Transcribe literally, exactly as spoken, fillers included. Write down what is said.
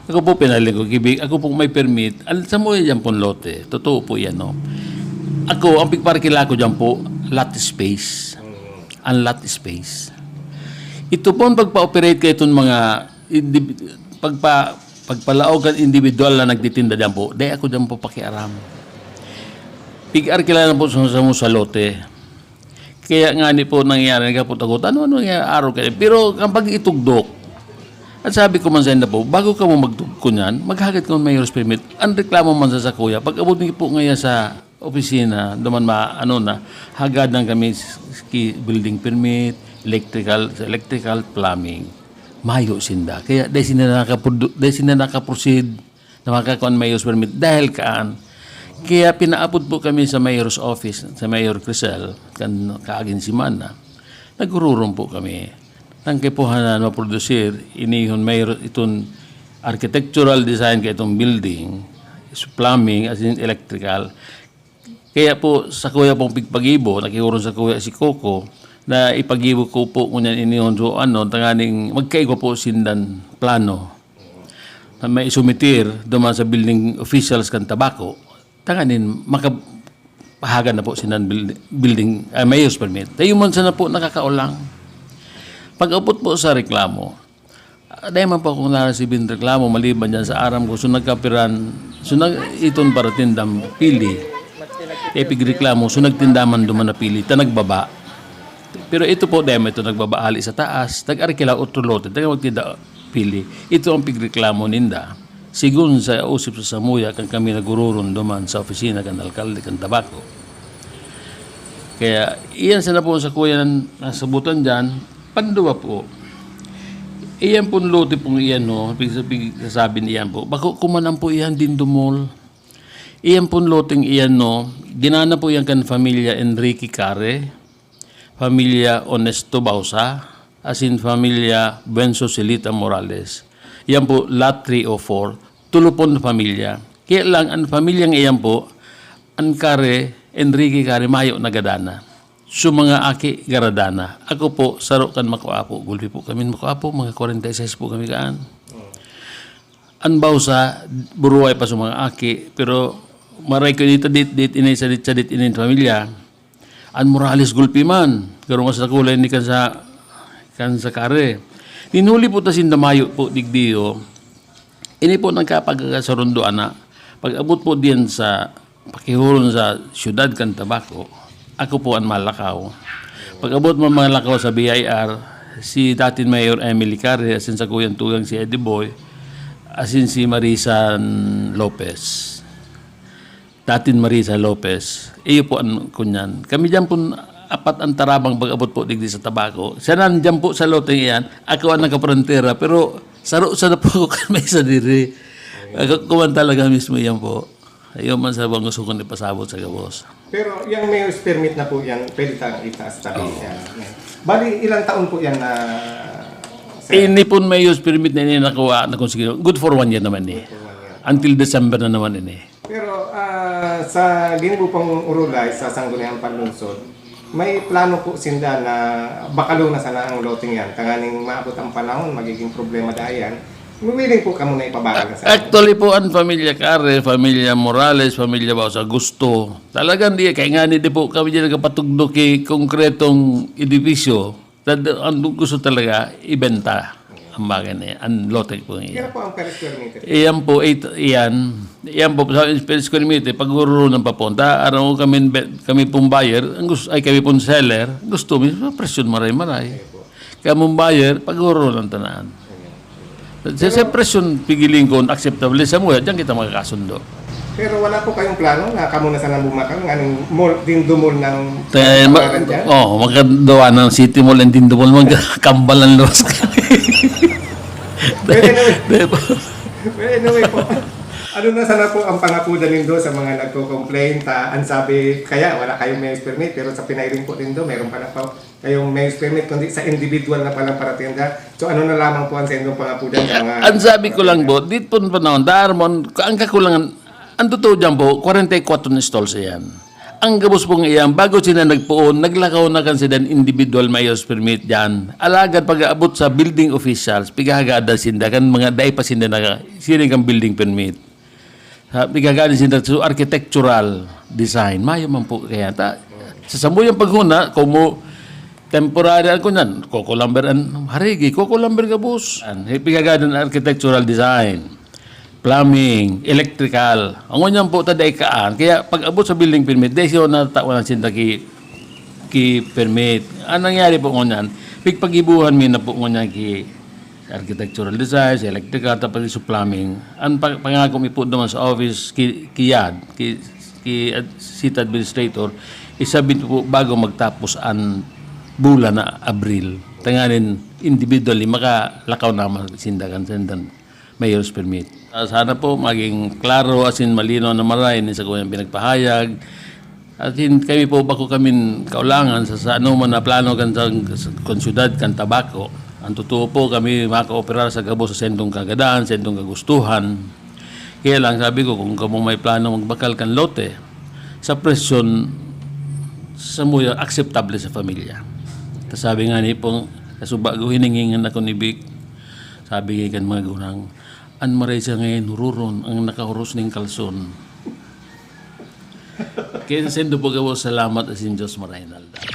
Ako po, pinaling ko, gibig, ako po may permit. Al-, sa mo yan pong lote, totoo po yan, no? Ako, ang pigparkila ko dyan po, lot space. Ang lot space. Ito po ang pagpa-operate kayo itong mga, indivi-, pagpa, pagpalaog kan individual na nagtitinda dyan po, dahil ako dyan po pakiaram. Pig-arkila na po sa, sa, sa lote. Kaya nga ni po nangyari, nagkapot-akot, ano, ano nangyari, araw kayo. Pero ang pag-itugdok, at sabi ko man sa inyo po, bago ka mo magtugko niyan, maghagad ka man mayor's permit. Ang reklamo man sa sakuya, pag abot niyo po ngayon sa opisina, duman ma, ano na, hagadan kami s-, ki-, building permit, electrical, sa electrical, plumbing. Mayo sinda. Kaya dahil sinda nakaprodu-, dahil sinda nakaproceed, na makakuha ang mayor's permit dahil kaan. Kaya pinaapod po kami sa mayor's office, sa Mayor Crisel, kan kaagin semana. Nagururong po kami. Tangke po hanan maprodusir, inihon mayor iton architectural design ka itong building, plumbing, as in electrical. Kaya po, sa kuya pong pigpagibo, nakiurong sa kuya si Coco, na ipagibo ko po ngunyan inihon so ano, tanganing magkaigwa po sindan plano na may sumitir duman sa building officials kan Tabaco, tanganing makapahagan na po sindan buil-, building, ah, mayor's permit. Tayo man sana po nakakaulang. Pag-abot po sa reklamo, ah, dahil man po akong naresibing reklamo maliban dyan sa aram ko, so nagkapiran, so nag-, iton para tindang pili. Kaya pigreklamo, so nagtindaman duman na pili, ta nagbaba. Pero ito po, dahil ito nagbaba ali sa taas, nag-arkila otro lote, taga magtinda pili. Ito ang pigreklamo ninda. Sigun sa usip sa samuya, kan kami nagururunduman sa opisina kan alkalde kan Tabaco. Kaya iyan sana po sa kuya na nasabutan dyan, panduwa po. Iyan pong lote pong iyan, no, pig-, pigsasabi niyan po. Bako kumanan po iyan din dumol. Iyan pong loteng iyan, no, ginana po iyan kan Familia Enrique Care, Familia Onesto Bausa, asin Familia Buenso Silita Morales. Iyan po, lot three oh four, tulupon na pamilya. Kaya lang, ang pamilyang iyan po, an Care, Enrique Care, mayo nagadana. So, mga aki, garadana. Ako po, saro kan makwa po. Gulpi po kami makwa po, mga forty-six po kami kaan. An Bausa, buruway pa sa mga aki, pero maray ko dito, dit, dit, ini, sadit, sadit, ini, pamilya. An Morales gulpi man, pero mas dakula ini kan sa, kan sa Care. Nin huli po ta sinda mayo po digdiyo, ini po nagkapagkasarundoan na pag-abot po diyan sa pakihuron sa siyudad kan Tabaco, ako po an malakaw. Pag-abot mo malakaw sa B I R, si dating Mayor Emily Care, asin sa kuyang tugang si Eddie Boy, asin si Marisa Lopez. Datin Marisa Lopez, iyo po an kunyan. Kami diyan pun apat an tarabang pag-abot po digdi sa Tabaco. Siya nandiyan po sa loteng iyan, ako an nakaprantera, pero saro sana po ako kan may sadiri. Ako, kuwan talaga mismo iyan po. Ayun man sa bang gusto kong ipasabot sa gabos. Pero yung mayor's permit na po yan, pwede tayong itaas tabi niya. Bali, ilang taon po yan na... Sir? Ini pun mayor's permit na ini nakuha na kung sige, good for one year naman eh. Until December na naman ini. Pero ah, sa Ginbo pong Urulay, sa Sangguniang Panlungsod, may plano po sinda na bakalo na sana ang loting yan. Tanganing maabot ang panahon, magiging problema dahil yan. Willing po kamo na ipabakal na sana. Actually po, ang pamilya Care, pamilya Morales, pamilya Bausa, gusto. Talagang di, kaya nga ni di po kami dyan nagkapatugdo ki konkretong edifisyo. Tad-, ang gusto talaga, ibenta ang bagay na yan, ang lote po Kaya niya. po ang per square meter. Iyan po, it, iyan, iyan po, sa per square meter, pag ururo ng papunta, araw kami, kami pong buyer, ang gusto, ay kami pong seller, gusto mi, presyon maray-maray. Kaya mong buyer, pag ururo ng tanaan. Sa, sa presyon, pigiling ko, acceptable sa mga, diyan kita magkakasundo. Pero wala po kayong plano na kamo na sana bumakal ng mall, Dindo Mall ng Kaya, ma- pangalan dyan? Oh, magkadawa ng City Mall and Dindo Mall, magkakambalan los. Pwede naman. Di ba? Well, anyway po, ano na sana po ang pangapudan nindo sa mga nagko-complain? Ta, ang sabi, kaya wala kayong mayor's permit, pero sa pinairing po nindo, meron pa na po kayong mayor's permit, kundi sa individual na palang paratenda. So ano na lamang po ang sa inyong pangapudan sa mga... Ang sabi ko lang po, di po panahon, Darmon, ang kakulangan, ang totoo dyan po, forty-four na stalls yan. Ang gabos pong iyan, bago sinda nagpoon, naglakaw na kan sinda individual mayor's permit diyan. Alagad pag-aabot sa building officials, pighahagada sinda kan mga dai pa sinda na siring kan building permit. Ha, pighahagada sinda sa architectural design. Mayo man po kaya ta. Sa samuyang paghuna, kung mo temporary ako niyan, Coco Lumber and Harigi, Coco Lumber gabos. An, pighahagada ng architectural design, plumbing, electrical. Ang ngunyan po, ta dai kaan. Kaya pag-abot sa building permit, dai siya natawan sinda ki, ki permit. Ang nangyari po ngunyan, pigpagibuhan mi na po ngunyan ki architectural design, sa electrical, tapos sa plumbing. Ang pa- pangako mi po naman sa office, ki, ki yad, ki, ki ad- city administrator, isabit po bago magtapos ang bulan na Abril. Tanganin individually, makalakaw naman sinda kan sendan mayor's permit. Ah, sana po maging klaro asin malinaw na maray ni sa kuyang pinagpahayag. Asin kami po, bako kami kaulangan sa, sa ano man na plano kan, sa, kan syudad kan Tabaco. Ang totoo po, kami makaoperar sa gabos sa sentong kagadan, sentong kagustuhan. Kaya lang, sabi ko, kung kamo may plano magbakal kan lote, sa presyon, sa muya, akseptable sa pamilya. Ta sabi nga ni pong, kasubago hiningingan ako ni Vic, sabi kan mga gurang, "An maray siya ngayon hururon ang nakahuros ning kalson." Kaya sa sendo po gabos, salamat asin Diyos marahay na aldaw.